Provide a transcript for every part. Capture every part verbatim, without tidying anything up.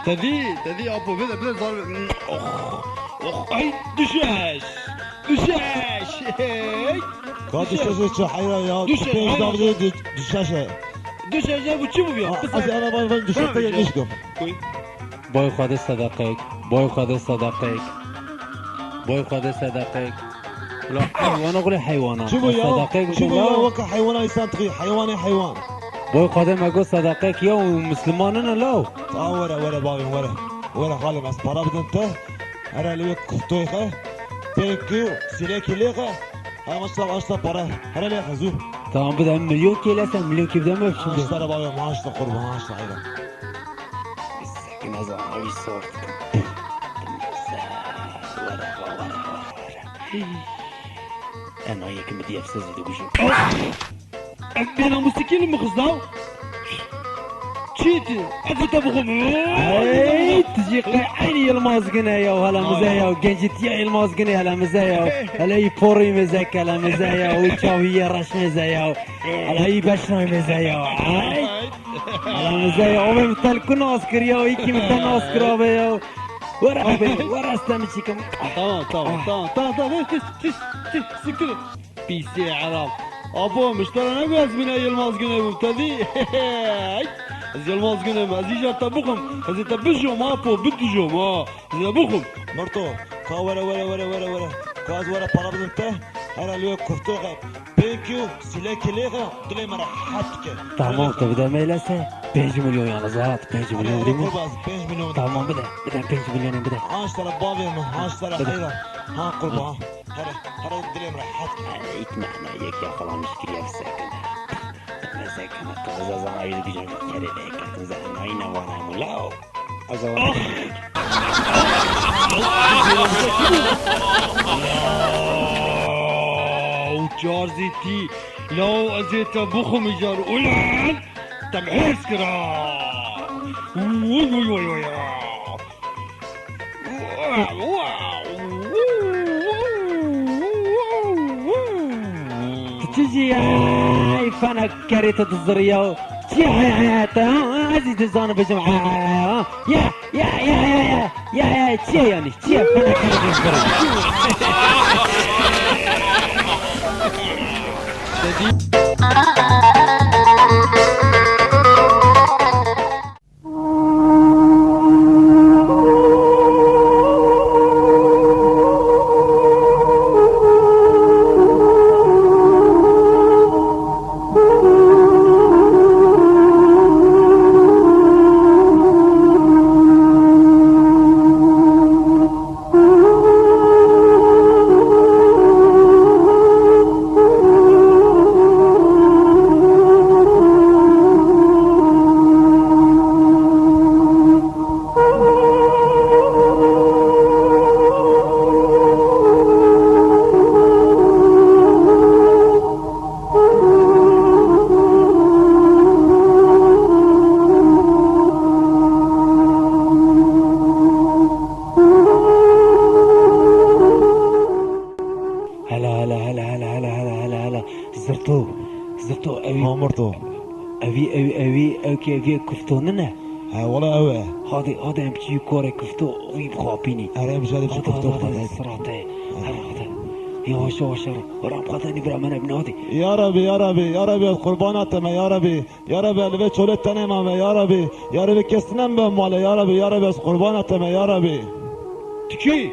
Te dî, te dî apo, bide, bide zar. Oh, oh, ay, düşeş. Düşeş. Hey. Ka düşeş. Düşeş çi heyra ya? Düşeş, pênc heyra. Davdê dü-, düşeş e. Düşeş ne bu, çi bu ya? Ha, ez ana vay vay düşeş te gelmiş kim. Boy Xwedê sedeqek, boy Xwedê sedeqek, boy Xwedê sedeqek. Ula heywana gule heywana. Çi bu ya? Sedeqek. Çi bu ya? Weke heywana insan tixî, heywanê heywan. Boy Xwedê me got sedeqek ya û Misliman nine law. Ta were, were bavê were. Were xalê me ez para bidin te. Here li wê kuftoyê xe. Pênc kilo, sîlekî lê xe. Hema şta, şta para. Here lê xe zû. Tamam, bide milyon kê lese, milyon kê bide me şimdi. Şta re bavê, şta qurban, şta heyran. Sekine zana wî sor dikim. Were, were, were, were. Enayê ki min dî ev sezî dibijim. Ev bênamusîkî li min xist da. Çi tu? Ez ê te bixwim. Hey, tu jî qey eynî Yilmaz Gune ya, hele mize ya. Gencîtiya Yilmaz Gune hele mize ya. Hele yî porî mizek hele mize ya. Û çavî yê reş mize ya. Hele yî beşnay mize ya. Hey. Hele mize ya. Ome min te li ku nas kiriya, wî kî min te nas kirabe ya. Were abi, were ez te min çîkim. Tamam, tamam, tamam, tamam, tamam. Tis, tis, tis, tis, siktir. Pîsê heram. Apo, min ji te re negot ez mîna Yilmaz Gune bûm, te dî? Ez Yilmaz Gune me, ez îcar te bixwim. Ez ê te bijom, apo, bidijom, ha. Ez ê te bixwim. Mirto, ka were, were, were, were, were. Ka ez were para bidim te, here li wê kuftoyê xe pênc kilo sîlekî lê xe, dilê me rehet dike. Tamam, tu bide me lese, pênc milyon yalnız, hat, pênc milyon. Hadi, bidî min. Qurban, pênc milyon. Tamam, bide, bide, pênc milyonê bide. Aş tara bavê min, aş tara heyran. Ha, qurban. Here, here dilê min rehet kir. Ey, îtme, ena yek ya falan mişkiliye sekine. Sekine, taze zana yüz gücüm kerê leke, zana yine vana mula. Azawa. Ah! Uçar zîtî. Law ez ê te bixwim îcar. Ulan! Te min hêrs kira. Uy, uy, uy, uy, uy. Tu çi jî ye? Ey fena kerê te diziriya. Çi ye heyata? Ez jî dizanim bêjim. Ya, ya, ya, ya, ya, ya, ya, çi ye yanî? Çi ye? Fena kerê te diziriya. Hela, hela, hela. Zirto, zirto, ewî. Ha, mirto. Ewî, ewî, ewî, ew kê, ewî kufto nine? He, wala ew e. Hadi, hadi, em çî korê kufto, wî bixapînî. Erê, em jadî çi kufto xwe. Hadi, hadi, sirate. Hadi, hadi. Yavaş, yavaş, yavaş. Ram xwe tenî bira me nebîne, hadi. Ya Rabbi, ya Rabbi, ya Rabbi, ez qurbana te me, ya Rabbi. Ya Rabbi, ez li vê çolê tenê mame, ya Rabbi. Ya Rabbi, kes tune min be malê, ya Rabbi, ya Rabbi, ez qurbana te me, ya Rabbi. Tu kî?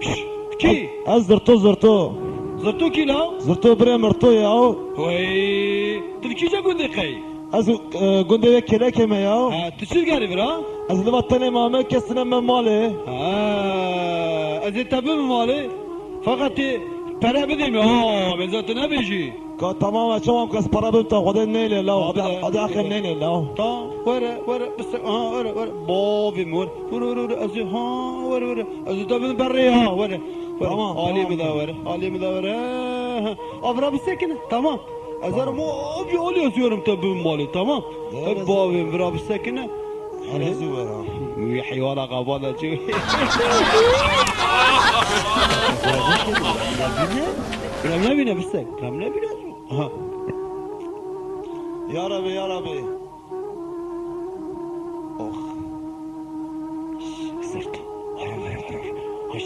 Şş, tu kî? Ez, ez Zirto, Zirto. Zirto kî la? Zirto birê Mirto ye ya. Wey, tu li kîja gundê qey? Ez, e, gundê wê kêlekê me ya. Ha, tu çi digerî vira? Ez li va tenê mame, kes tune min be malê. Ha, ez ê te bibim malê. Feqet tê pere bidê min. Ha, bêza tu nebêjî. Ka tamam e, çawa em kes para bim te, Xwedê neylê law, Xwedê, Xwedê axir neylê law. Tamam, were, were, bise-, ha, were, were, bavê min, were, were, were, were, ez ê, ha, were, were, ez ê te bim berê, ha, were, were. Tamam, alî tamam. Min de were, alî min de were, ha, ha. Avra bisekine, tamam. Ez herim o, o bir alî ez yorim te bim malê, tamam. Bavê min, vira bisekine. Hele zû were. Wî heywana qabana çi. Rem nebîne, rem nebîne bisek. Rem nebîne. Ha. Ya Rabbi, ya Rabbi.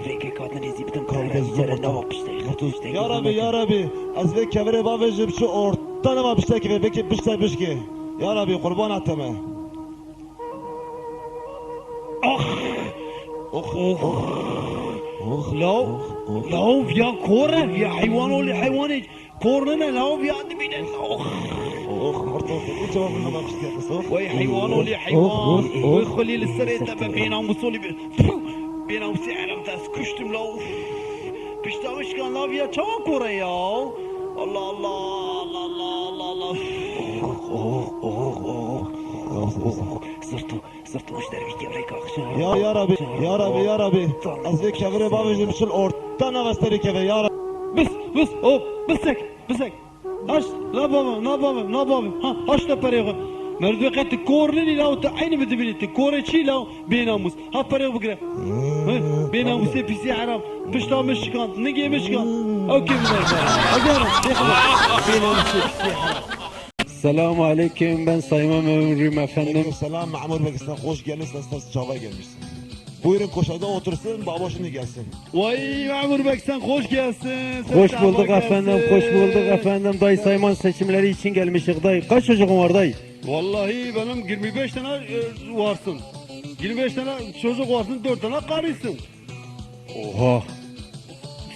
Kevirê kek hatin êzî bidim. Kavga zor. Nava piştê. Piştê. Ya Rabbi, ya Rabbi, ez vê kevirê bavêjim, şu orta nava piştekî vê, belkî pişte bişkê. Ya Rabbi, qurbana te me. Ah! Oh, oh, oh. Law, law ya kor e, ya heywan olê heywanê. Kor nine law ya dibîne. Oh. Oh, orta, hiç cevabını da pişt yapmasın. Vay heywan olê heywan. Vay xulî li serê te be bênamus olê be. Pfu! Bênamusê Ereb te ez kuştim law. Pişta wişkan law ya çawa kor e ya? Allah Allah, Allah Allah, Allah Allah. Oh, oh, oh, oh. Sırtı. Sırtı uç dervî kevrek axşam. Ya, ya Rabbi, ya Rabbi, ya Rabbi. Ez vê kevirê bavêjim, çil orta nava serê keve, ya Rabbi. Bis, bis, hop, bisek, bisek. Haş, la baba, la baba, la baba. Ha, haş da perê xwe. Merdû qet tu kor nînî la, tu eynî bi dibînî, tu korê çî la, bênamus. Ha perê xwe bigire. He, bênamusê pîsê heram. Pişta min şikand, ningê min şikand. Ew kê min e? Hadi heram, bênamusê pîsê heram. Selamun aleyküm, ben Sayma Memuruyum efendim. Aleyküm selam, Memur Bey, sen hoş geldin, sen, sen çava gelmişsin. Buyurun, koşada otursun, baba şimdi gelsin. Vay Memur Bey, sen hoş gelsin. Sen hoş bulduk efendim, hoş bulduk efendim. Dayı, Sayman seçimleri için gelmiştik dayı. Kaç çocuğun var dayı? Vallahi benim yirmi beş tane e, varsın. Yirmi beş tane çocuk varsın, dört tane karısın. Oha.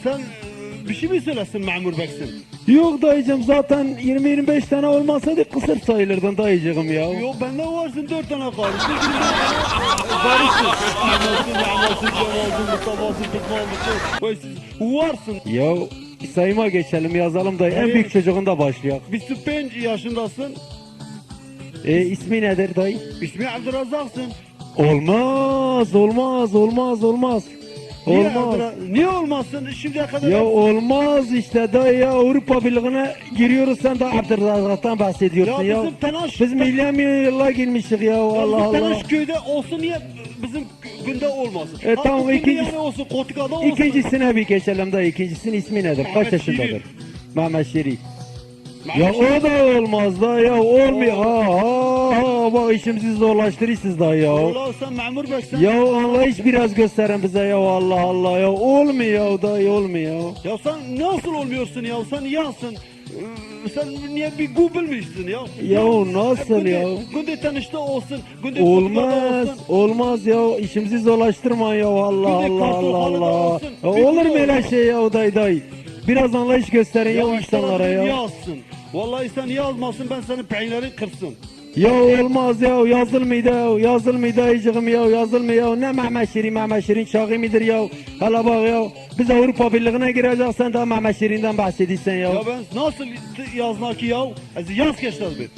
Sen e, bir şey mi söylesin Memur Beksin? Yok dayıcım, zaten yirmi yirmi beş tane olmasaydı kısır sayılırdın dayıcığım ya. Yok, bende varsın dört tane karısı, yirmi beş tane e, karısı. Ahmet'sin, Ahmet'sin, Cemal'sin, Mustafa'sın, Tutmal'sın. Vay siz varsın. Ya sayıma geçelim, yazalım dayı. En büyük çocuğunda başlayak. Biz beş yaşındasın. E, ismi nedir dayı? İsmi Abdurrazak'sın. Olmaz, olmaz, olmaz, olmaz. Niye Abdurra-, niye olmasın? Şimdiye kadar Ya hepsi olmaz işte dayı ya, Avrupa Birliği'ne giriyoruz, sen de Abdurrazak'tan bahsediyorsun Ya ya. bizim telaş- Biz milli yıla girmiştik ya, Ya Allah bizim Allah. Telaş köyde olsun, niye bizim günde olmasın? E, Ha, tamam, bu günde ikinci- yani olsun, Kotika'da olsun. İkincisine bir geçelim dayı, ikincisinin ismi nedir? Kaç Mehmet yaşındadır? Şirin. Mehmet Şirin. Ya o da olmaz da ya, olmuyor. Ha, ha, ha, bak işimizi zorlaştırırsınız da ya. Vallahi sen memur bek sen. Ya anlayış biraz gösterin bize ya, Allah Allah ya, olmuyor ya, da olmuyor. Ya sen nasıl olmuyorsun ya, sen yansın. Ee, Sen niye bir gu bilmiyorsun ya? Ya nasıl ya? Günde tanıştı olsun. Olmaz, olmaz ya. İşimizi zorlaştırma ya. Allah Allah Allah Allah. Ya olur mu öyle şey ya, day day? Biraz anlayış gösterin ya insanlara ya. Yazsın. Vallahi sen yazmasın, ben senin peyniri kırsın. Ya olmaz ya, yazılmıyor da, yazılmıyor dayıcığım ya, yazılmıyor ya. Ne Mehmet Şirin, Mehmet Şirin çağı mıdır ya? Hala bak ya, biz Avrupa Birliği'ne gireceğiz, sen daha Mehmet Şirin'den bahsediyorsun ya. Ya ben nasıl yazmak ya? Ez yaz geçti bir.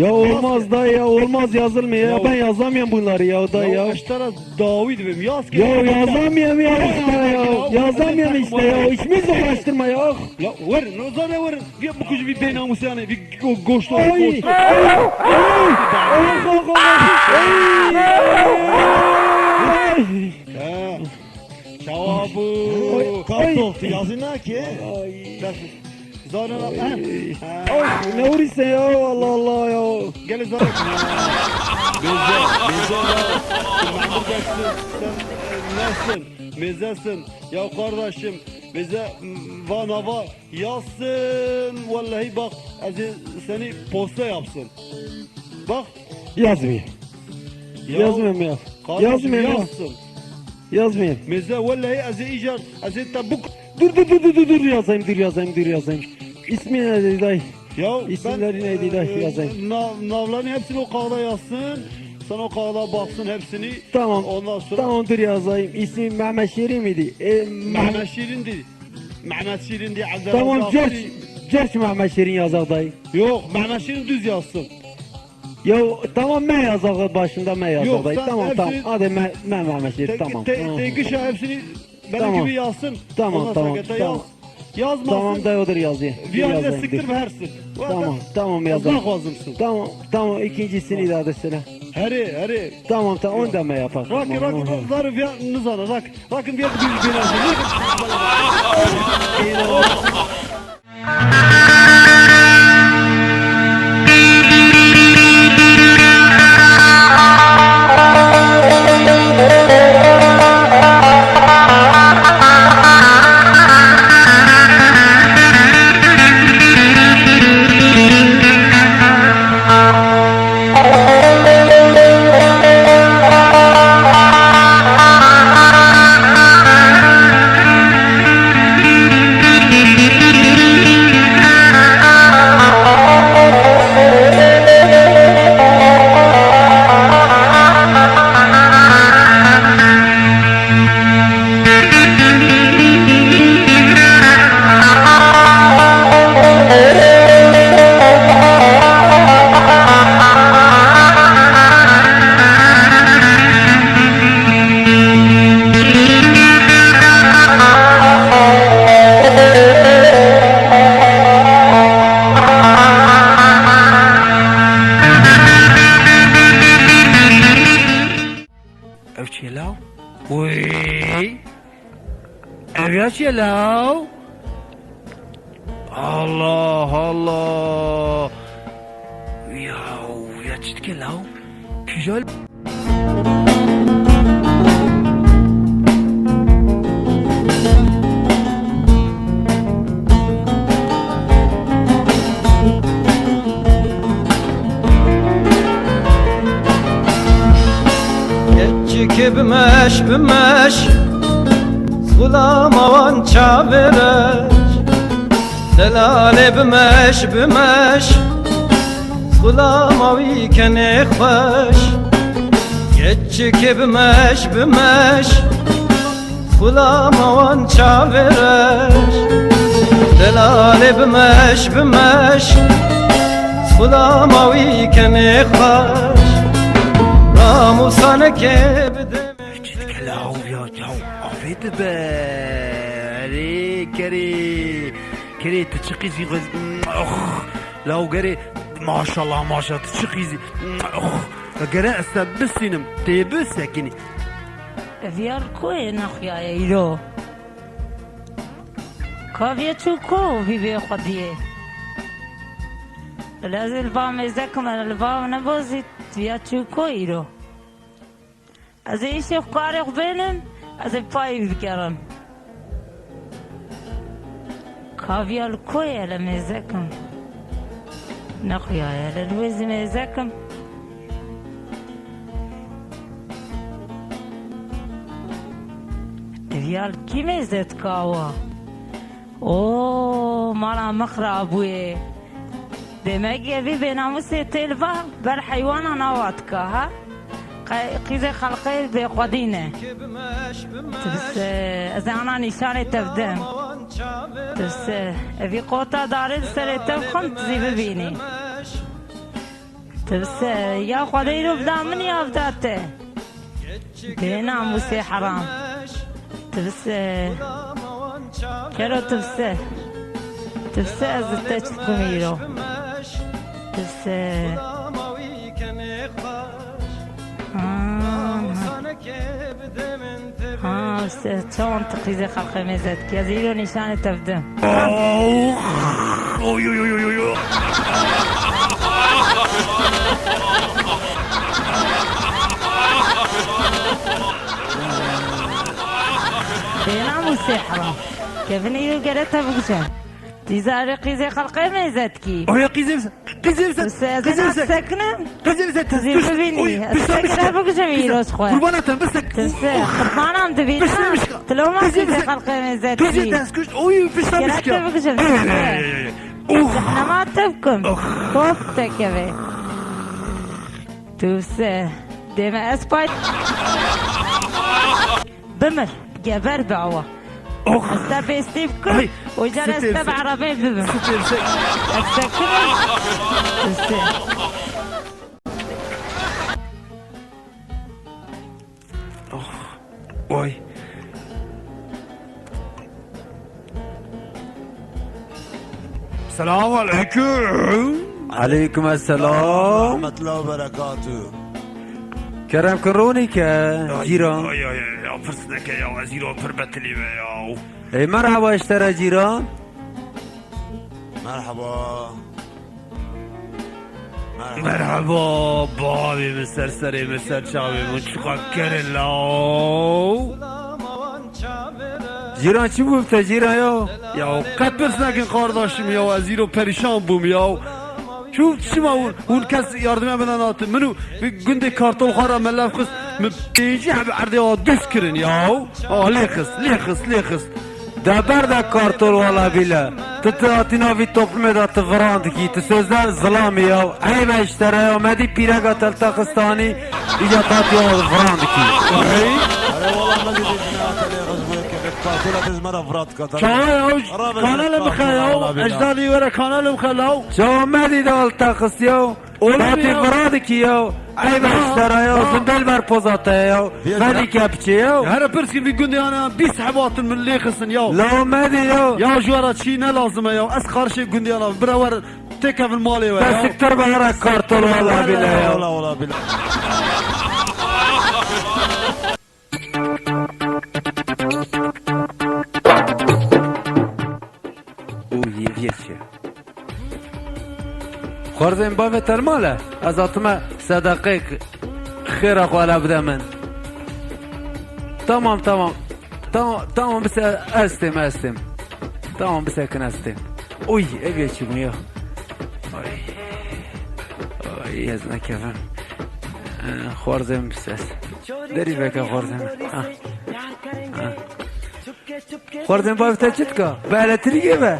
Ya olmaz da ya, olmaz, yazılmıyor ya. Ya ben yazamıyorum bunları ya da ya. Ya işte davi dibim yaz ki. Ya yazamıyorum ya işte ya. Yazamıyorum işte ya. İşimizi uğraştırma ya. Ya ver, ne zane ver. Bir bu kucu bir benamus yani, bir go- goşt. Ay. Goşt. Ay. Ay. Ay. Ay. Ay. Ha. Çawa bu? Ay, kartof, yazı ne ki? Ay. Zana. Ay. Ha. Ay, ne vurursa ya, Allah Allah ya. Gel zana. Meze, meze ya. Mahmut Beksin, sen e, nesin? Mezesin. Ya kardeşim, meze m, va nava yazsın. Vallahi bak, ez seni posta yapsın. Bak. Yazmıyor. Ya, yazmıyorum ya. Kardeşim, yazmıyorum ya. Yazsın. Yazmayayım. Meze vallahi ez ê îcar, ez ê te bik- Dur dur dur dur dur dur yazayım, dur yazayım, dur yazayım. İsmi neydi day? Ya isimleri neydi day, e, yazayım. Na, navların hepsini o kağıda yazsın. Sen o kağıda baksın hepsini. Tamam. Ondan sonra Tamam, dur yazayım. İsmi Mehmet Şirin miydi? E, Mehmet Şirin değil. Mehmet Şirin değil. Tamam, George. Gerçi Mehmet Şirin yazak dayı. Yok, Mehmet Şirin düz yazsın. Ya tamam, me yazak başında me yazak Yok, dayı. Sen Tamam, tamam. hepsini Hadi me, me Mehmet Şirin, tek, tamam. te, Hı. Tekişe hepsini benim Tamam. gibi yazsın. Tamam, Ondan tamam, sonra tamam. yaz. Yazmasın. Tamam, dayı, odur yazayım. Dur Viyanı da yazayım, siktir dur. versin. Tamam, tamam, yazayım. Naxwazimsin. Tamam, tamam, ikincisini daha da söyle. Herê, herê. Tamam, tamam, onu da me yapar. Rakî, Tamam, rakî, tamam. zar-, zarê viya nizana, rak-, rakî viya bir bir Ev çi ye law? Wey! Ev ya çi ye law? Allah Allah! Ya, ya çi dike law? Kîja Keçikê bimeş, bimeş, xulama wan çavê reş. Delalê bimeş, bimeş, xulama wî kenê xweş. Keçikê bimeş, bimeş, xulama wan çavê reş. Delalê bimeş, bimeş, xulama wî kenê xweş. Namûsa neke bi demê. Çi dike law ya, ya, avê dibe. Erê, kerê. Kerê, tu çi qîzî xiz-, oh, law gerê, maşallah, maşallah, tu çi qîzî, oh, gere ez te bisînim, tê bisekinî. Ev yar ku ye nexuyaye îro? Kaviye çû ku vî vê xwediyê? Lê ez ê li va mêzekim, li va nebozît, viya çû ku îro? Ez ê îşê xwe karê xwe bênim, ez ê payî bigerim. Kaviya li ku ye, li mêzekim? Nexuyaye, li wê zî mêzekim. Ev ya li kî mêze dika wa? Oo, mala min xirab bûye. Demek evî bênamûsê tê li va ber heywana nawa dika, ha? Qe-, qîzê xelqê bêxwedî ne. Tibise, ez ê ana nîşanê te bidim. Tibise, evî qota darê li serê te bixwim, tu zî bibînî. Tibise, ya Xwedê îro bida min ya bida te. Bênamûsê heram. Tibise. Kero tibise. Tibise ez li te çi dikim îro. Tibise. Ha, ha. Ha, se-, çawan tu qîzê xelqê mêze dikî. Ez îro nîşanê te bidim. Oy, oy, oy, oy, oy. Bênamûsê heram. Kevin îro gere te bikuje. Dîzarê qîzê xelqê mêze dikî. Oya qîzê Qizê bize, Tibise, ez qizê ena bize. Sekinim. Qizê bize, Zî tez bibînî. Oy, ez pişta sekine mişka. Bikujim Pişta. Îroz xwe. Qurbana te, bisek. Tibise, qurbanan dibînim. Pişta mişka. Tiloma Qizê qizê bize. Xelqê mêze Qizê dibî. Tez kuşt. Oy, pişta Gerek mişka. Te bikujim, Ey, tibise. ey, ey, ey. Oh. Kof te keve. Tibise. Deme ez pay. Bimir, geber be awa. Oh! Ez te pêstî bikim, Ay, û îcar ez sitê, te bi sitê. Erebeyê bibim. Sitê, sitê. Ez te kirim. Sitê. Oh, oy. Selamun aleyküm. Aleyküm esselam. Rahmetullahi ve berekatuhu. Kerem kir ronî ke, Ya, cîran. Ya, ya, ya, ya, pirs neke ya, ez îro pir betilî me ya. Ê, merhaba ji te re cîran. Merhaba. Merhaba, bavê min, ser serê min, ser çavê min, çiqa kerê law. Cîran, çi bû te cîran ya? Ya, qet pirs nekin qardaşim ya, ez îro perîşan bûm ya. Çû çima hûn, hûn kes yardime min nedatin? Min û vî gundê Kartol xwe re me lev xist, min pêncî heb erdê wa dust kirin ya. Ah, lê xist, lê xist, lê xist. De ber de Kartol wala bîle. Tu, tu hatî navî toplumê de tu viran dikî. Tu sözde zilamî ya. Eyb e ji te re ya. Me dî pîreka te li te xistanî. Îca te hatî ya viran dikî. Hey. Erê wala me dî dî ne ate lê xizbû ke Kartola tu ji me re viran dikata. Çawa ya? Rabe kanalê min xe ya. Wala bîle. Ecdadî were kanalê min xe law. Çawa me dî de li te xist ya. Oğlum Fatih ya. Vira dikî ya. Eyb e ji te re ya. Ha. Zindel ber poza te ya. Vêca. Medî kepçê ya. Here pirs ki vî gundê ana bîst heb hatin min lê xistin ya. Law medî ya. Ya ji we re çî ne lazim e ya. Ez qarşê gundê ana bira wer têkevin malê we ya. Te siktir be here Kartol wala bîle ya. Wala, wala bîle. Û yê vê çi? Xwarzên bavê te li mal e? Ez hatime sedeqeyek xêra xwe hele bide min. Tamam, tamam. Tamam, tamam, bise, ez têm, ez têm. Tamam, bisekin, ez têm. Uy, ev yê çi bû ya? Ay. Ay, ez nekevim. Eh, xwarzên bise. Derî veke xwarzên. Ha. Ha. Xwarzên bavê te çi dika? Bi elektrîkê be?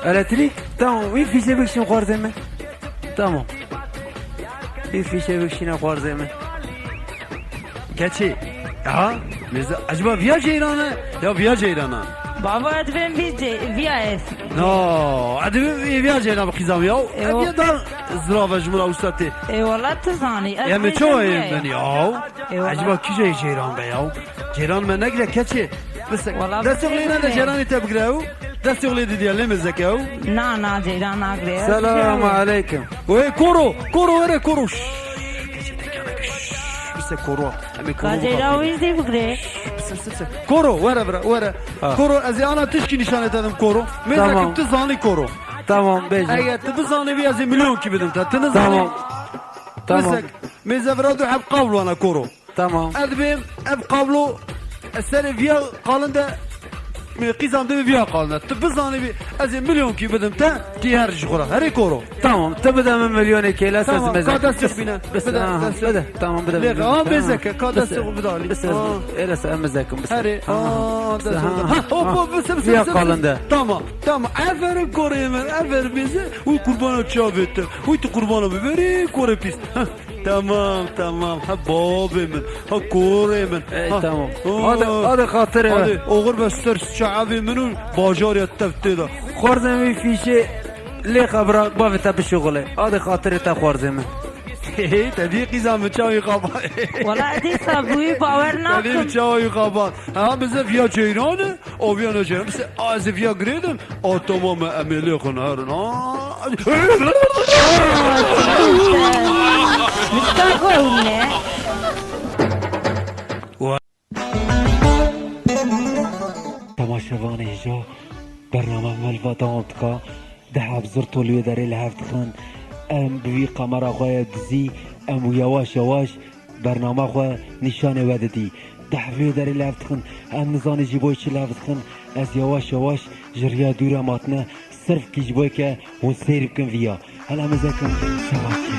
Elektrîk? Tamam, wî fîşe bikişin xwarzên min. Tamam. Wî fîşe bikişine xwarzên min. Keçê. Ha? Mêze, acaba viya ceyran e? Ya viya ceyran e? Baba, ez dibêm vî ce-, viya ez. No, ez dibêm vî, viya ceyran bi qîza min ya. E, o- Ev ya da zirav e ji min re wisa tê. E, wala tu zanî. Ez Em ê çawa dibêm ê viya. Min ya? Eyvallah. Ecba kîje ceyran be ya? Ceyran me negire keçê. Bisek. Wala destê xwe lê nede, ceyranê te bigire ew. Destê xwe lê didiye lê mezek ew. Na, na, ceyran nagire. Selamu aleyküm. Oy, koro, koro, were koro. Şşş, keçê te kene, şşş, bisek koro. Em ê koro. Ka ceyran wî zî bigire. Şşş, bisek, bisek, bisek. Koro, were, were, were. Ha. Koro, ez ê ana tişkî nîşanê te dim koro. Tamam. Mêzekim tu zanî koro. Tamam, bêje. Eger tu bizanî vî ez ê milyonkî bidim te. Tu nizanî. Tamam. Tamam. Bisek, mêze vira du heb qablo ana koro. Tamam. Ez dibêm ev qablo, ez serê viya qalin de, e, qîzam dibê viya qalin de. Tu bizanî vî, ez ê milyonkî bidim te, tî her ji xwe re. Herê koro. Tamam, tu bide min milyonê kêle, ez mezek. Tamam, ka destê xwe bîne. Bide, aha, destê xwe. Bide. Tamam, bide. Lê, aha, mêzeke, ka destê xwe bide alî. Bide, aha. Êle ez mezekim, bide. Herê, aha, destê xwe bide. Ha, hop, hop, bise, bise, bise. Viya qalin de. Tamam, tamam. Aferin korê min, aferin mêze. Uy qurbana çavê te. Uy tu qurbana biberî, korê pîs. Ha. Tamam, tamam. Ha, bavê min. Ha, korê min. Ey, ha, tamam. Oo. Hadi, hadi xatirê. Hadi, oxir be ser çavê min û bajarê tev tê de. Xwarzên wî fîşê lê xebra bavê te bişuxulê. Hadi xatirê te xwarzê min. Te dî qîza min çawî xaba. Wala dîsa bûyî bawer nakim. Te dî çawî xaba. Ha, bize viya ceyran e. Aviya nacem, se, a, ez ê viya girêdim. A, tamam e, em ê lê xwe neherin. A, Mustafa ne? Temaşevanê hêja, bername me li va dewam dika. Deh heb zirto li wê derê li hev dixin. Em bi wî kamera xwe ye dizî, em û yewaş yewaş bernama xwe nîşanê we didî. Deh vê derê li hev dixin. Em nizanî ji bo çi li hev dixin. Ez yewaş yewaş ji riya dû re matine. Sirf kî ji bo ke hûn seyr bikin viya. Hela mezekim şevakiye.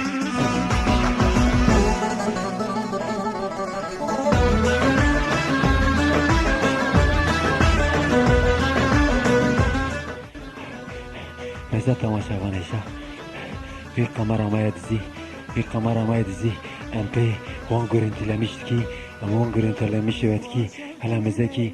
Meze temaşevanê şa. Vî kamera me ye dizî. Vî kamera me ye dizî. Em pê wan görüntülemiş dikî. Em wan görüntülemiş ve dikî. Hela mezekî.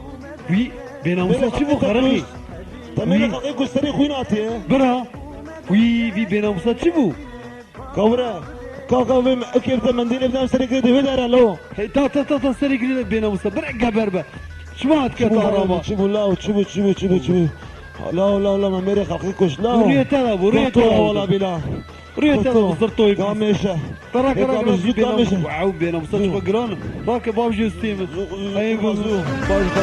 Wî bênamusa çi bû, xerixî? Temelê xelkê ku serê xwîn hatiye. Bira. Wî, vî bênamusa çi bû? Kawire. Ka, ka vê me, eke bide mendîlê bide serê girê divê dere lo. Hey, ta, ta, ta, ta, serê girê bênamusa. Bira geber be. Çima hat keta araba? Çi bû, law, çi bû, çi bû, çi bû, çi bû? Law, law, law, me mêrê xelkê kuşt, law. Rûyê te de bû, rûyê te de bû. Wala bila. Rûyê te de sir toyî. Gamêşe. Te rake, rake, rake, bênam-, wow, bênamusa çi xwe giran. Rake, bav jê stê min. Zû, zû, zû, zû. Bav jê.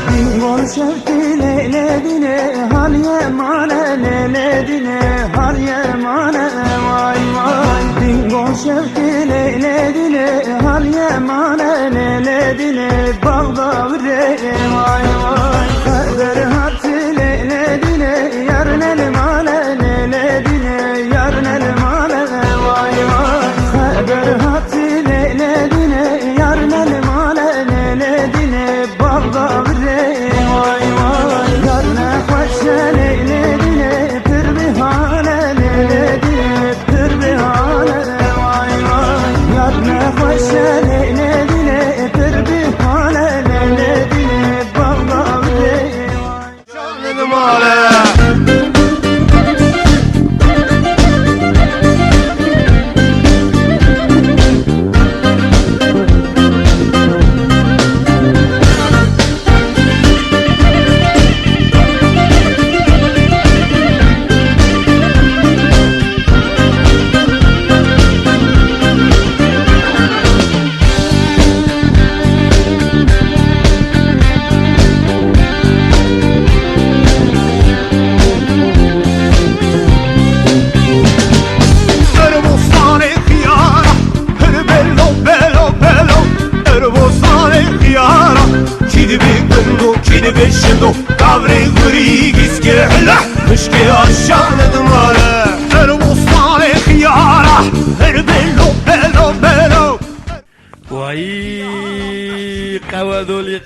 Dîngol şevkî lê lê dîne, haliye mane lê lê dîne, haliye mane, vay vay. Dîngol şevkî lê lê dîne, haliye mane lê lê dîne, bağda virê, vay vay. Xeber hat lê lê dîne, yarine li male lê lê dîne, yarine li male, vay vay. Xeber hat lê lê dîne, yarine li male lê lê dîne, bağda virê, vay vay. Yar nexweş e lê lê dîne, pir bîhane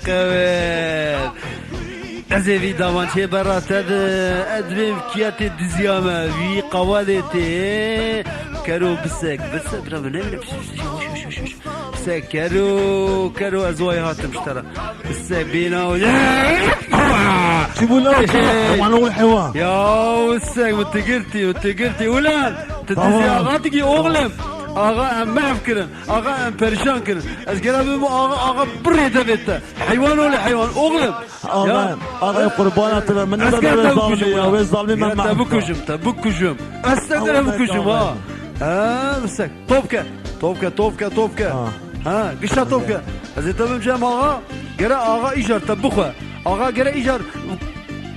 Qewet. Ez ê vî damançê berra te de, ez divêm kiya tê diziya me, vî qawalê tê. Kero bisek, bisek, bira bi nemine, pişt, pişt, pişt, yavaş, yavaş, yavaş, yavaş. Bisek, kero, kero, ez wayê hatim ji te re. Bisek, bêna û Çi bû lan? Eşek. Hewan oğlu hewan. Ya, bisek, min tu girtî, min tu girtî. Ulan, tu Tamam. Diziya axa dikî oğlum. Axa em mehv kirin. Axa em perişan kirin. Ez gera bim axa, axa birê devê te. Heywan oğlu heywan. Oğlum. Ağayım, ağayım, qurbana te be. Min ez nebe gel te bikujim ya. Wê zalmê me mahv. Te bikujim, te bikujim. Ez te gere bikujim ha. Ha, bisek. Top ke. Top ke, top ke, top ke. Ha. Ha, gişa top ke. Ez ê te bim cem axa. Gere axa îcar te bixwe. Axa gere îcar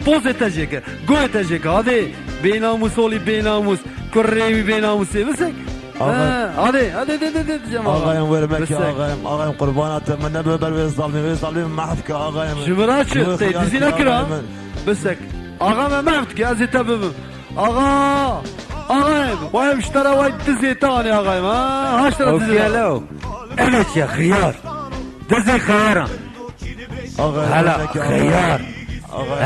pozê te jêke. Goyê te jêke. Hadi. Bênamûs olî bênamûs. Kurrê wî bênamûsê. Bisek. Ağayım. Ha, hadi, hadi, hadi, hadi, hadi, Cem ağa. Ağayım, verme ki ağayım, ağayım, qurbana te, min nebe ber wê zalmê, wê zalmê mahv ki ağayım. Ji min re çi? Te dizî nekira? Bisek. Axa me mahv dike, ez ê te bibim. Axa, ağayım, vay em ji te re vay dizê te anê ağayım, ha? Ha, ji te re dizê. Okey, lo. Evet ya, xiyar. Dizê xiyar. Hela, xiyar.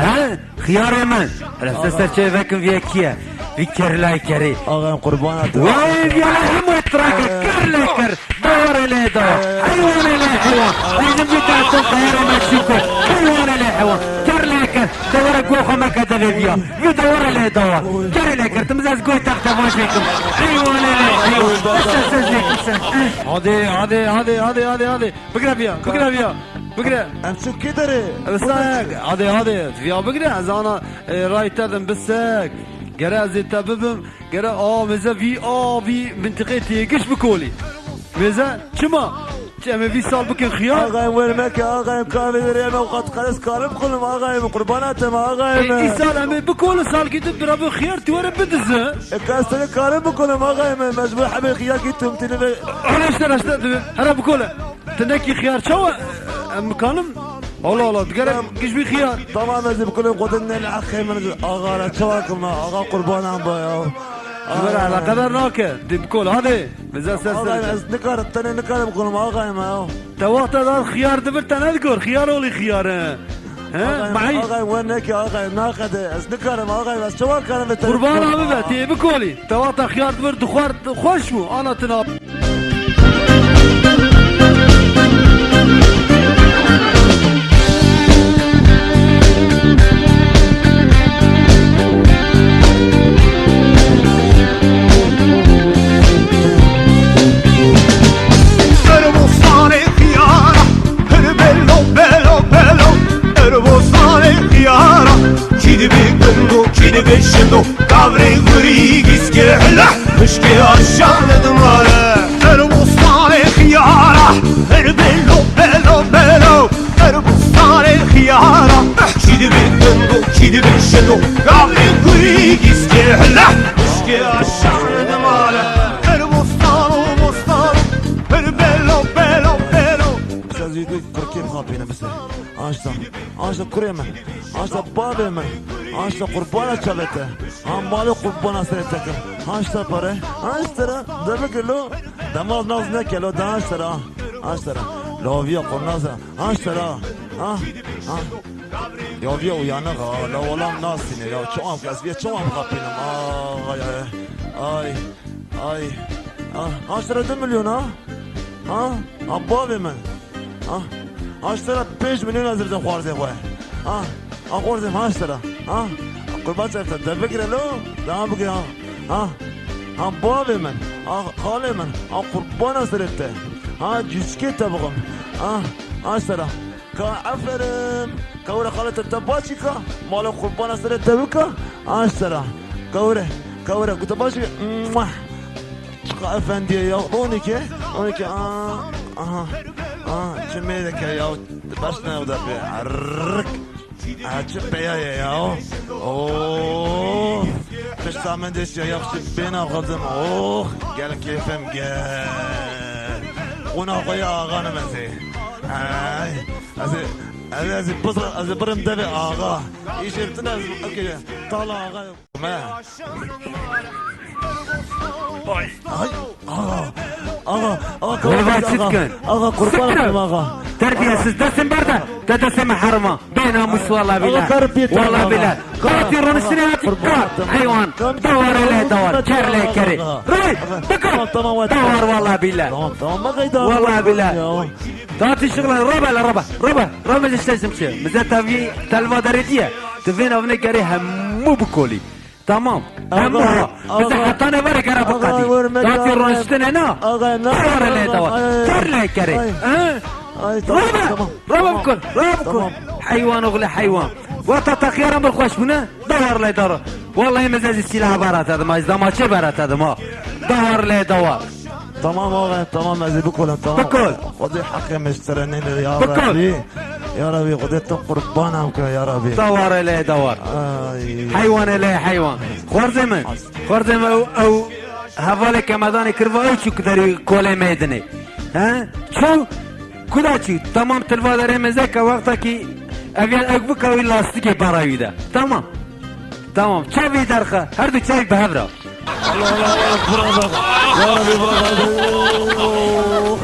He? Xiyarê min. Hele ser ser çê vekin vê kî ye? Vî kerlay kerê. Ağam qurbana te. Vay viyana hemû trake ker lê ker. Dawara lê dawa. Heywanê lê heywan. Ay min vî te tu xiyarê Meksîko. Heywanê lê heywan. Ker lê ker. Dawara goxa me ke devê viya. Vî dawara lê dawa. Kerê lê ker. Tim ez goy tak te vaş vekim. Heywanê lê heywan. Ser ser zêkim sen. Hadi, hadi, hadi, hadi, hadi, hadi. Bigre viya, bigre viya. Bigre. Em çû kê derê? Bisek, hadi, hadi. Viya bigre, ez ana, e, ray te dim bisek. Gere ez ê te bibim. Gere a mêze vî, a vî mintiqê têgiş bikolî. Mêze, çima? Çi em ê vî sal bikin xiyar? Ağayım, verme ki ağayım, kahve derê em, avukat karız karım kulum ağayım, qurbana te me ağayım. E, îsal em ê bikolin, salkî din bira bi xiyar tu were bidize. E, kastene karım bikolum ağayım, mecbur hebe xiyar ki tüm tini ve. Hele işte, işte, here bikole. Tinekî xiyar çawa? Em mikanim? Allah Allah, digere giş bir xiyar. Tamam, ez bikolim, qodin ne le axê min axa re çawa kim, axa qurbanan ba ya. Ji me re eleqedar nake. Di bikol, hadi. Bize ses Ağayım, nake. Ez nikarim, tenê nikarim bikolim, ağayım ya. Te wexta da xiyar dibir te nedigor, xiyar olî xiyar e. He? Ağayım, ağayım, we neke, ağayım, naqede. Ez nikarim, ağayım, ez çawa karim ve tenê. Qurban abi be, tê bikolî. Te wexta xiyar dibir dixwar xweş bû, ana tina. Her bostanê xiyara, her belo, belo, belo. Her bostanê xiyara, kî dibe gundo, kî dibe şindo. Kavrê gurî gîskê hila, hişkê aşan dimare. Her bostanê xiyara, her belo, belo, belo. Her bostanê xiyara, kî dibe gundo, kî dibe şindo. Kavrê gurî gîskê hila, hişkê aşan dimare. Her bostan û bostan, her belo, belo, belo. Sen zî tu kurkê xapîne bise. Aşta. Aşta kurê min. Aşta bavê min. Aşta qurbana çavê te. Ha malê qurbana serê te kim. Aşta pare. Aşta ra. Devik lo. Demaz naz neke lo. De aşta ra. Aşta ra. Laviya qurnaz ra. Aşta ra. Ha. Ha. Ya viya uyanık ha. La olam nasine ya. Çawa ez viya çawa kapinım. Ay ay. Ay. Ay. Ah, aşta ra du milyon ha. Ha? Ha, bavê min. Ha? Aşta ra pênc milyon ez dibizim xwarzê xwe. Ha? Ha, xwarzê min aşta ra. Ha? Qurban ser te, de bigire lo, devam bigire ha. Ha? Ha, bavê min. Ha, xalê min. Ha, qurbana serê te. Ha, cîskê te bixim. Ha? Aşta ra. Ka aferin. Ka were xalê te, te baş î ka. Mala qurbana serê te bika. Aşta ra. Ka were. Ka were. Ku te baş î. Muah. Çiqa efendiye ya. On iki. On iki. Aa, aha. Aa, çi mêreke ya. Baş ne o da be. Arrık. Aa, çi peya ye ya. Oo. Pişta min de şey ya, çi bêna xwezim. Oh. Gel keyfim gel. Ona koya ağanım ezi. Ay. Ezi, ezi, ezi, bızır, ezi, bırım deve ağa. İşim tine, okey. Tala ağa. Me. Ay, ağa, ağa, ağa, Kurban ağa, çitken. Ağa, kurban olayım ağa. Terbiyesiz, destên berde. Te destê me herima. Bênamus, wala bîle. Wala bîle. Hatî roniştinê hatî kar. Heywan. Dawar lê dawar. Ker lê kerê. Rey. Bikir. Dawar, wala bîle. Wala bîle. Hatî şixla. Robe la, robe. Robe. Robe ji şeşim çi. Mize tevî telva derê diye. Tu vê navine kerê hemû bikolî. Tamam. Hemû ha. Bize heta ne vere kere biqedî. Datî roniştine na. Dawar lê dawar. Ker lê kerê. He? Ay, tamam, tamam. Raba bikun, raba bikun. Tamam. Heywan oğlu heywan. Wata taxiyaran bir xweş bûne, dawar lê dawar. Wallahî meze zî sîlah berate dima, ez damaçê berate dima. Dawar lê dawar. Tamam ağa, tamam, ez ê bikolim, tamam. Bikol. Xwedê heqê me ji te re nêne, ya Bikol. Rebî. Ya Rebî, Xwedê te qurban em ke, ya Rebî. Dawar lê dawar. Ay. Heywan lê heywan. Xwarzê min. Xwarzê min ew, ew hevalê ke me danê kiriva ew çû ku derî kolê meydinê. He? Çû? Ku da çû? Tamam, tilva derê mezeke wexta ki ev ya ek bika wî lastikê bara wî de. Tamam. Tamam. Çavî derxe. Her du çavî bi hev re. Allah Allah Allah. Bravo. Ya Rabbi, bravo.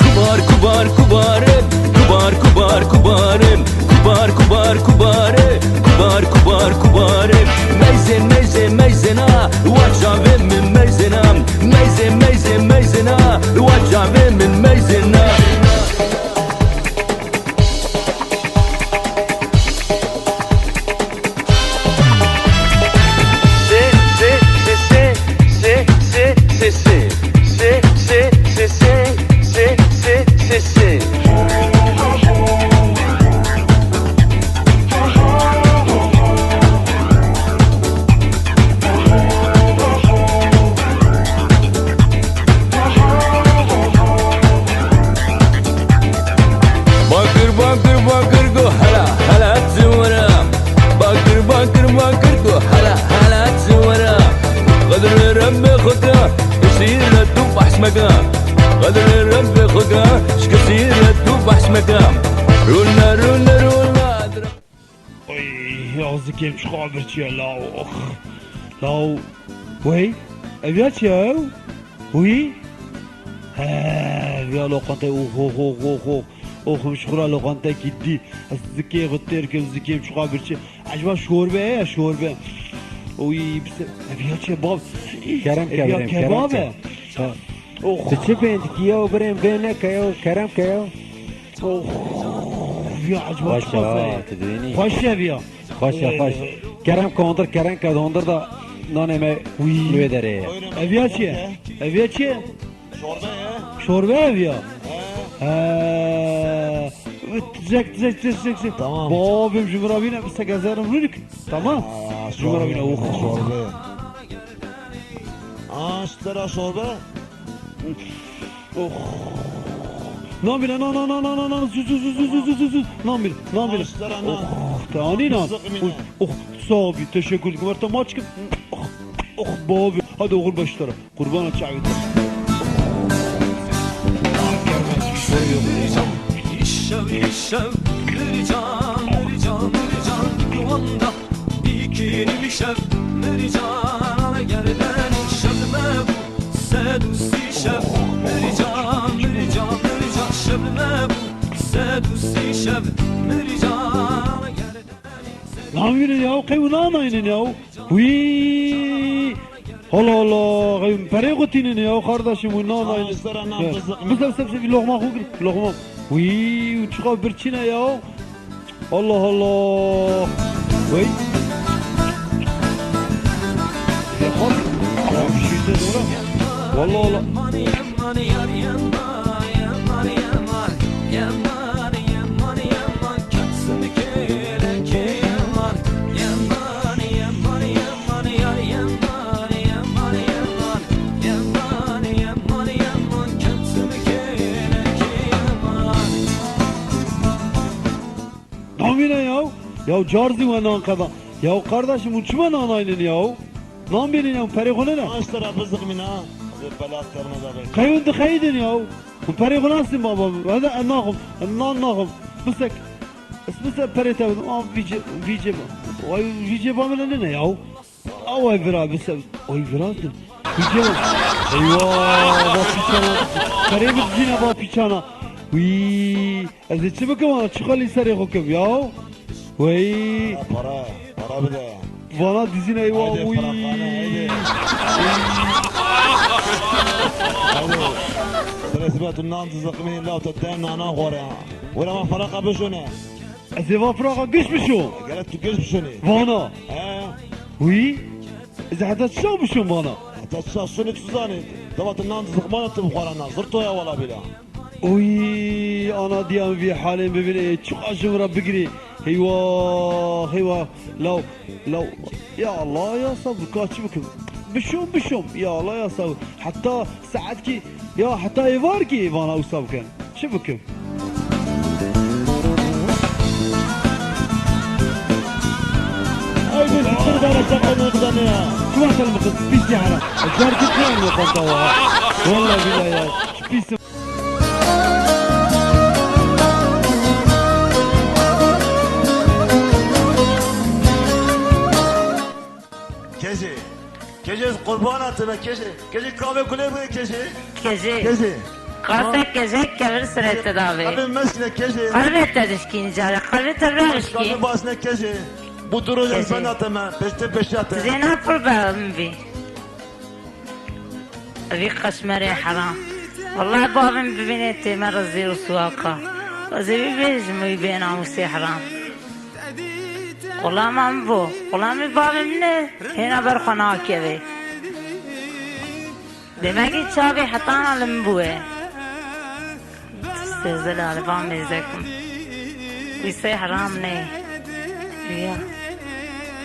Kubar, kubar, kubarim, kubar, kubar, kubarim, kubar, kubar, kubare, kubar, kubar, kubarim. Meyze, meyze, meyzena, wa çavê min meyzena. Meyze, meyze, meyzena, wa çavê min meyzena. Bakir, bakir, bakir, go hela, hela, çi were. Bakir, bakir, bakir, go hela, hela, çi were. Qedir li Rebbê xwe ke, ji kesî re tu behs meke. Qedir li Rebbê xwe ke, ji kesî re tu behs meke. Rûne, rûne, rûne. Oy, yazikêm çiqa birçiye law. Law. Wey, ev ya çi ya ew? Wî? He, ev ya loqantayê, oh, oh, oh, oh, oh. Oh, min ji xwe re loqantekî dî. Ez zikê xwe têr kim, zikêm çiqa birçi. Ecba şorbe ye ya, şorbe? Oy, bise, ev ya çi ye, bav? Kerem ev ya kebabê, kerem kebab e. Kebab. Ha. Oh. Tu çi pêndikî ya, birêm vê neke ya, kerem ke ya. Oh, ya ecba çiqa zey. Xweş e, ha, tu dibînî. Xweş e viya. Xweş e, ee, xweş. Kerem ke hondir, kerem ke hondir da nanê me wî li wê derê ye. Ev ya çi ye? Ev ya çi ye? Şorbe ye. Şorbe ev ya. He. He. Tizek, tizek, tizek, tizek, tizek. Tamam. Babim ji min re bîne, bi se gezerim rûnik. Tamam. Aa, ji min re bîne. Şorbe. Oh. Şorbe. Aa, ji te re şorbe. Oh. Nan bîne, nan, nan, nan. Zû, zû, zû. Nan bîne, nan bîne. Oh, te anî nan. Oh, sağ ol, teşekkür ederim. Artık maç kim? Oh, oh, babi. Hadi oğul başı tara. Kurbana çavî te. Şev, şev, mircan, mircan, mircan, kuwanda. Dîkî nîşev, mircan, gerdeni şev me bû. Sed û sî şev, mircan, mircan, mircan, şev me bû. Sed û sî şev, mircan, gerdeni. Lan yürü ya, qey û nanaynin ya. Wî. Allah Allah, qey perê xwe tînin ya, kardeşim, wî nanaynin. Bizde, bizde, bizde, bir lokma xwe gir, lokma. Wî, çiqa birçîne ya. Allah Allah. Wey. Vallahi Allah. Namîne ya. Ya car zî we nan qeda. Ya kardeşim, hûn çima nanaynin ya? Nan bînin ya, perê xwe nene. Maç te re biziqmîna. Belat karına da be. Qey hûn dixeyidin ya. Hûn perê xwe nasîn baba. Hede ez naxim. Ez nan naxim. Bisek. Ez bisek perê te bidim. Aa, vî cê, vî cê ba. Vay, vî cê ba min ne ya. Away vira bisek. Oy vira din. Vî cê ba. Eyvah, ba piçana. Perê min dizîne ba piçana. Wî. Ez ê çi bikim ha? Çi xelî serê xwe kim ya? Wey. Para, para, para bide. Vana dizîn eywa. Haydi, wî. Feraxane, haydi. Haydi. Presime tu nan zıqmî law te den nana xware ha. Wera ma feraqa bişone. Ez ê va feraqa giş bişo. Gerek tu giş bişone. Vana. He. Wî. Ez ê heta çaw bişo vana. Heta çaw şone tu zanî. Dava tu nan zıqmana tu bixwarana. Zırtoya wala bila. Oy, ana diyan vî halên bibîne, çiqa ji min re bigirî. Heywa, heywa, law, law. Ya Allah, ya sabir, ka çi bikim? Bişom, bişom. Ya Allah, ya sabir. Heta saetkî, ya heta êvarkî vana wisa bikin. Çi bikim? Ay, bu siktir bana şaka mı ya? Çima sen bu kız pis ya? Car git ya, yok, ben de var. Vallahi billahi ya. Pis. Kejê. Kejê, ez qurbana te me, kejê. Kejê, kavê kulê bide, kejê. Kejê. Kejê. Qase kejê, kevir sirê te davê. Evê mesine, kejê. Qelbê te dişkîn cara, qelbê te bira dişkîn. Qelbê basine, kejê. Bu du roj ez benda te me, peşte peşte te. Zêna pir be min bî. Vî qeşmerê heram. Wallahî bavê min bibînê tême rezîl û suwaka. Ez ê wî bêjim wî bênamûsê heram. Xulama min bû. Xulamî bavê min e. Hêna ber xwe nakeve. Demekî çavê hetana li min bûye. Sêzil alivan mêzekim. Wî sê heram nê. Ya.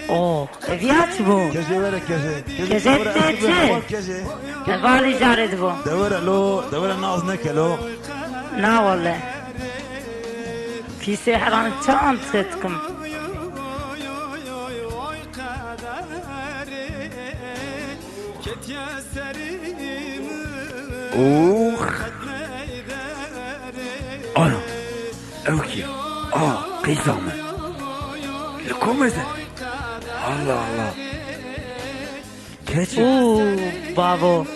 O, ev ya çi bû? Kejê were, kejê. Kejê, kejê were, tê çi? Kejê. Ev alî carê dibû. De were lo, de were naz neke lo. Na wele. Pîsê heram çawan tê dikim. Ûx. Ana. Ew kî? A, qîza min. Li kom ez e? Allah Allah. Keçê. Û, bavo.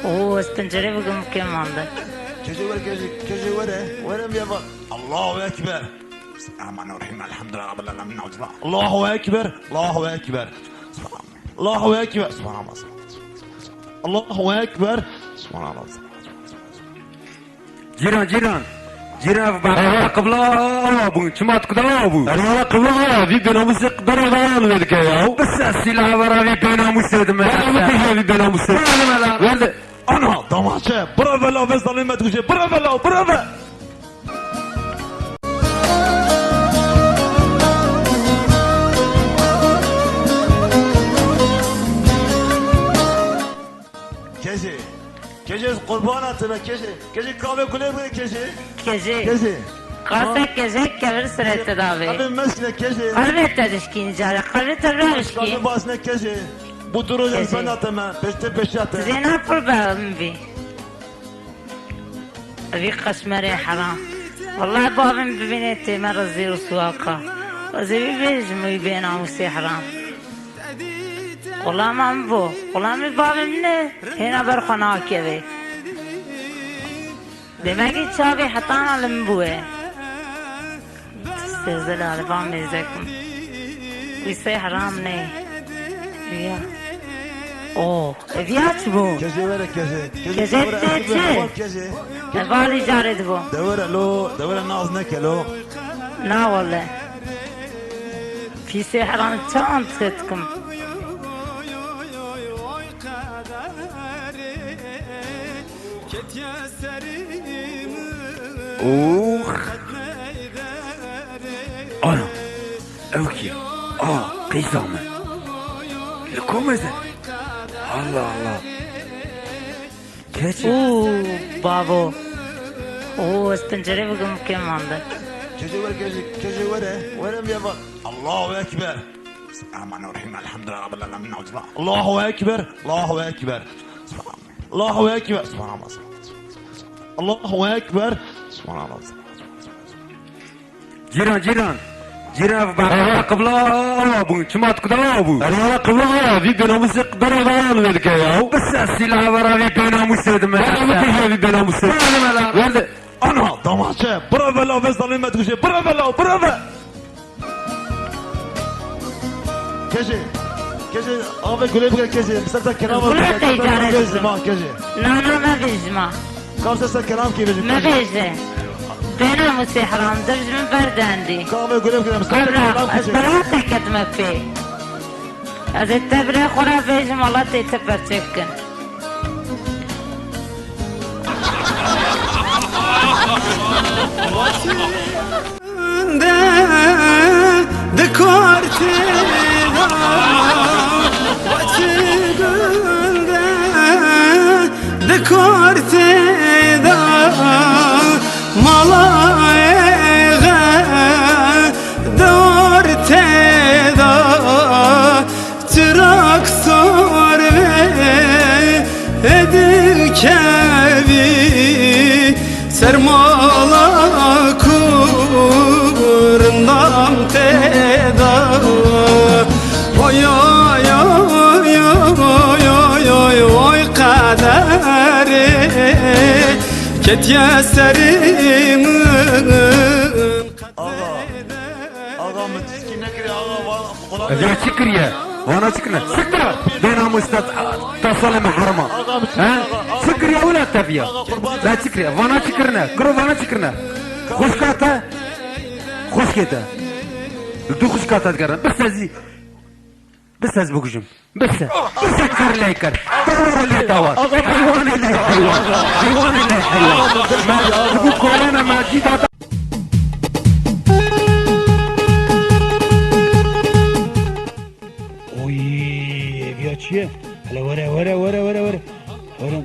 Û, ez pencerê bikim kêm mande. Keçê were, keçê, keçê were. Were bir yapar. Allahu Ekber. Bismillahirrahmanirrahim. Elhamdülillahi Rabbil alemin. Allahu Ekber. Allahu Ekber. Allahu Ekber. Subhanallah. Allahu Ekber. Subhanallah. Cîran, cîran. Cîran, ev bernameya qibla awa bûn. Çima tu qibla awa bû? Bernameya qibla awa, vî bênamûsê bernameya li wê dike ya. Bi sesî la vera vî bênamûsê dime. Werde, werde, werde. Ana, damaçe. Bravo la, ve zalim me dûje. Bravo la, bravo. Kejê. Kejê, ez qurbana te me, kejê. Kejê, kavê kulê bide, kejê. Kejê. Kejê. Qase kejê, kevir sirê te davê. Evê mesine, kejê. Qelbê te dişkîn cara, qelbê te bira dişkîn. Qelbê basine, kejê. Bu du roj ez benda te me, peşte peşte te. Zêna pir be min bî. Vî qeşmerê heram. Wallahî bavê min bibînê tême rezîl û suwaka. Ez ê wî bêjim wî bênamûsê heram. Xulama min bû. Xulamî bavê min e. Hêna ber xwe nakeve. Demekî çavê hetana li min bûye. Sêzil alivan mêzekim. Wî sê heram nê. Ya. O, ev ya çi bû? Kejê were, kejê. Kejê were, tê çi? Kejê. Ev alî carê dibû. De were lo, de were naz neke lo. Na wele. Pîsê heram çawan tê dikim. Ûx. Ana. Ew kî? A, qîza min. Li kom ez e? Allah Allah. Keçê. Û, bavo. Û, ez pencerê bikim kêm mande. Keçê were, keçê, keçê were. Were bir yapar. Allahu Ekber. Bismillahirrahmanirrahim. Elhamdülillahi Rabbil alemin. Allahu Ekber. Allahu Ekber. Allahu Ekber. Subhanallah. Allahu Ekber. Subhanallah. Cîran, cîran. Cîran, ev bernameya qibla awa bû. Çima tu kuda awa bû? Bernameya qibla awa. Vî bênamûsê bernameya li wê dike ya. Bi ser sîlaha vera vî bênamûsê dime. Werde bikuje vî bênamûsê. Werde. Ana, damaçe. Bira vela ve zalim me dikuje. Bira vela, bira ve. Kejê, kejê, avê gulê bike kejê. Ser te kelam Gulê bike, te îcare bike, dikir. Ma kejê. Na, na, me bêjima. Kam ser ser kelam kê bêjim, Me kejê. bêje. Bênamûsê heram, dev ji min berdendî. Ka avê gulê bike, ser te Ebra, kelam kejê. Ebra te ketime pê. Ez ê te birê xwe re bêjim, Allah tê te perçe bikin. Gulde di kortê de, weçi gulde di kortê de, mala êxe di ortê de, çirak sor vê dikevî. Sermala kurindam tê de. Oy, oy, oy, qederê ketiye serê min. Axa, axa, min tişkî nekiriye, axa, va-, Qurban. Ev ya çi kiriye? Vana çi kirine? Siktir! Bênamûs te, te salê min herma. He? Çi kiriye wila teviya? Te çi kiriye? Vana çi kirine? Kuro vana çi kirine? Xwişka te? Xwişkê te. Li du xwişka te digerin. Bise zî. Bise ez bikujim. Bise. Bise kar lê kar. Dawar lê dawar. Heywanê lê heywan. Heywanê lê heywan. Me, bu korona me cî da Oy, ev ya çi ye? Hele were, were, were, were, were. Were.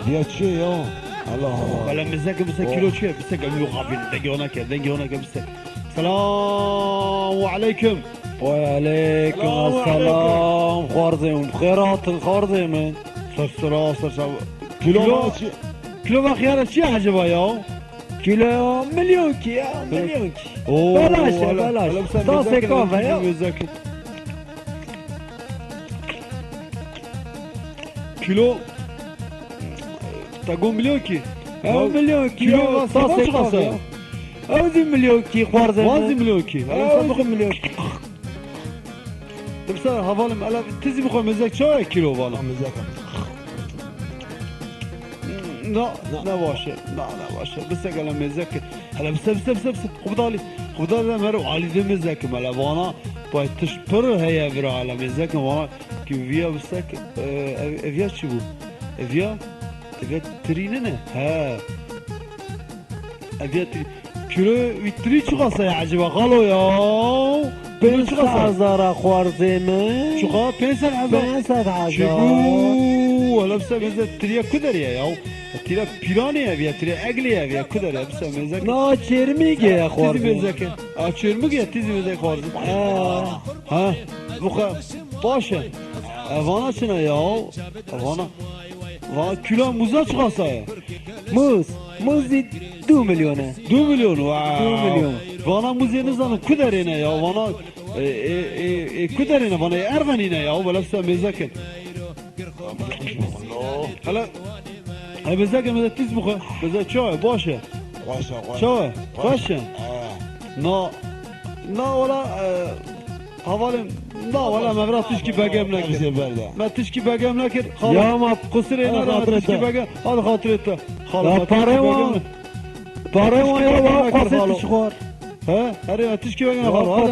Ev ya çi ye ya? Allah Allah. Hele mizek, mizek kilo çi ye? Mizek, ev yok abi. Dengê ona ke, dengê ona ke mizek. Selamu aleyküm. Ve aleyküm Selamu selam. Xwarzê min. Xêr hatin xwarzê min. Ser sera, ser sera. Kilo, kilo, kilo va xiyara çi ye acaba ya? Kilo ya, milyonkî ya, milyonkî. Oo, belaş e, hele, belaş. Hele bir sen Tasê mizakir, kafe ya. Mizakir. Kilo, te got milyonkî. Ew milyonkî kilo ya, va tasê kafe ya. Ew zî milyonkî, xwarzê min. Wa zî milyonkî. Hele sen bixwe milyonkî. Dimsa hevalim, ele tizî bixwe mizek çawa ye kilo vala? Mizek. Na, ne baş e. Na, ne baş e. Bise gele mizek. Hele bise, bise, bise, bise. Xubdalî. Xubdalî de mero alî de mizek. Hele vana, bay tiş pir heye vira hele mizek. Vana ki viya bise, e, ev, ev ya çi bû? Ev ya, ev ya tirî ne ne? He. Ev ya tirî. Kilo wî tirî çiqas e acaba xalo ya? Pênc sed hezar a xwarzê min. Çiqa? Pênc sed hezar? Pênc sed hezar. Çi bû? Hele bise bise tiriya ku derê ye ya? Tiriya Pîranê ye ya, tiriya Eglê ye ya, ku derê ye? Bise mezek. Na Çêrmîgê ye xwarzê. Tizî mezek e. A Çêrmîgê ye, tizî mezek xwarzê. Ha. Ha. Bu ka-, baş e. E, vana çi ne ya? E, vana. Va kilo muza çiqasa ye? Muz, muz zî du milyon e. Du milyon, wow. Du milyon. Vana muzê nizanim ku derê ne ya, vana, e, e, e, e, ku derê ne, vana Erxenî ne ya, wele bise mêzekin. Hele, hele mêzekin, mêze tîz bixwe, mêze çawa, baş e? Xweş e, xweş e. Çawa, xweş e? He. Na, na, wela, e, Hevalê min, na wela me vira tişkî begem nekir. Hepsê berde. Me tişkî begem nekir. Xalo. Ya ma qusirê neda me tişkî begem. Hadi xatirê te. Xalo, ya me tişkî begem ne-, parê wan ya wa qasê tişxwar. He? Herê me tişkî begem xalo. Hadi.